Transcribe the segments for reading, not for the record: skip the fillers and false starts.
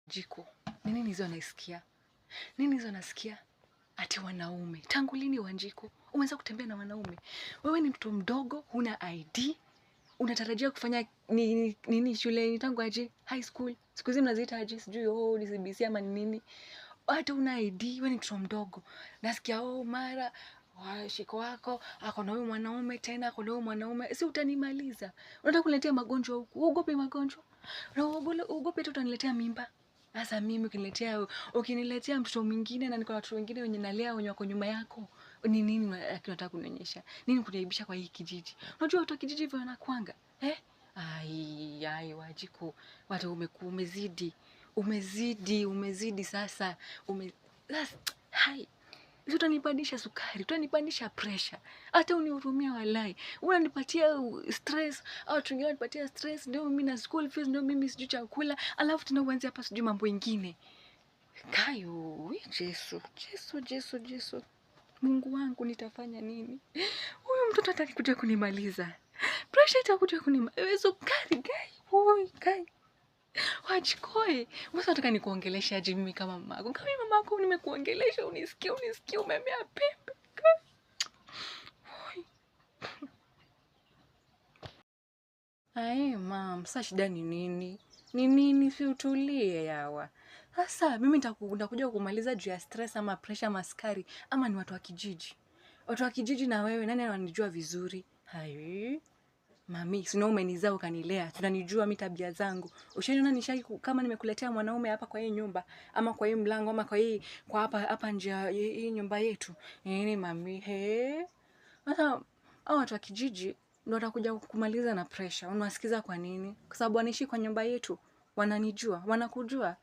Jiko. Ni nini hizo naisikia? Nini hizo nasikia? Ati wanaume. Tangu lini Wanjiku umeanza kutembea na wanaume? Wewe ni mtoto mdogo, huna ID, unatarajia kufanya nini, nini shule tangu aje? High school. Siku hizi mnaziita aje? Sijui, oh, ni CBC ama ni nini? Hata una ID, wewe ni mtoto mdogo. Nasikia, oh, mara washiko wako ako na huyu mwanaume tena, ako na huyu mwanaume, si utanimaliza? Unataka kuniletea magonjwa huku? Uogope magonjwa? Na uogope tu utaniletea mimba? Sasa mimi ukiniletea mtoto mwingine na niko na watoto wengine wenye nalea wenye wako nyuma yako, ni nini lakini unataka kunionyesha? Nini kuniaibisha kwa hii kijiji? Unajua watu wa kijiji hivyo wanakuanga? Eh? Ai, ai, Wanjiku, watu umezidi. Umezidi, umezidi sasa. Sasa, hai. Utanipandisha sukari, utanipandisha pressure. Hata unihurumia walai. Unanipatia stress, au watu wengine wananipatia stress, ndio mimi na school fees, ndio mimi sijui chakula, alafu tena uanze hapa sijui mambo ingine. Kayo, Jesu, Jesu, Jesu, Jesu. Mungu wangu nitafanya nini? Huyu mtoto atakuja kunimaliza. Pressure itakuja kunimaliza. Sukari, gai, oi, gai. Wajikoe. Wewe unataka nikuongeleshe aje mimi kama mamako? Kama mimi mamako nimekuongelesha unisikie, unisikie umemea pembe. Oi. Ai, mam, sasa shida ni nini? Ni nini? Si utulie yawa. Sasa mimi nitakuja kumaliza juu ya stress ama pressure ama sukari ama ni watu wa kijiji. Watu wa kijiji na wewe nani ananijua vizuri? Hai. Mami, si umenizaa ukanilea, tunanijua mimi tabia zangu. Ushaniona nishai kama nimekuletea mwanaume hapa kwa hii nyumba ama kwa hii mlango ama kwa hii kwa hapa hapa nje ya hii nyumba yetu. Nini mami? He. Sasa hao watu wa kijiji ndio watakuja kumaliza na pressure. Unawasikiza kwa nini? Kwa sababu wanaishi kwa nyumba yetu. Wananijua, wanakujua.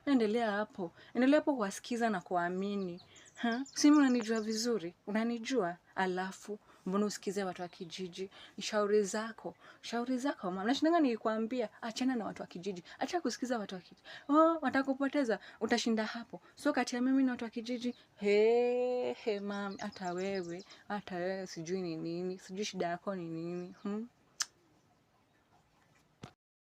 Endelea hapo. Endelea hapo kuwasikiza na kuwaamini. Ha? Si mimi unanijua vizuri? Unanijua? Alafu mbona usikize watu wa kijiji? Ni shauri zako. Shauri zako mama. Nashindanga nikikwambia achana na watu wa kijiji. Acha kusikiza watu wa kijiji. Oh, watakupoteza, utashinda hapo. So kati ya mimi na watu wa kijiji, he he mam, hata wewe sijui ni nini, sijui shida yako ni nini.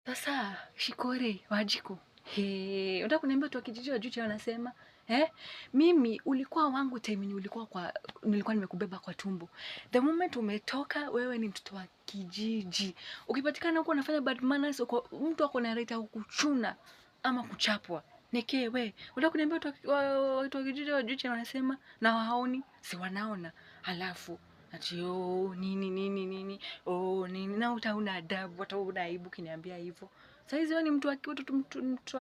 Sasa Shikore, Wanjiku. He, unataka kuniambia watu wa kijiji wajui chenye wanasema? Eh? Mimi ulikuwa wangu time yenye ulikuwa kwa nilikuwa nimekubeba kwa tumbo. The moment umetoka wewe ni mtoto wa kijiji. Ukipatikana huko unafanya bad manners, uko mtu ako na right ya kukuchuna ama kuchapwa. Nekewe. Unataka kuniambia watu wa kijiji wajui chenye wanasema na waoni? Si wanaona. Alafu ati oh, nini nini nini, oh nini, na hata huna adabu, hata huna aibu kiniambia hivyo. Saizi wewe ni mtu wa mtu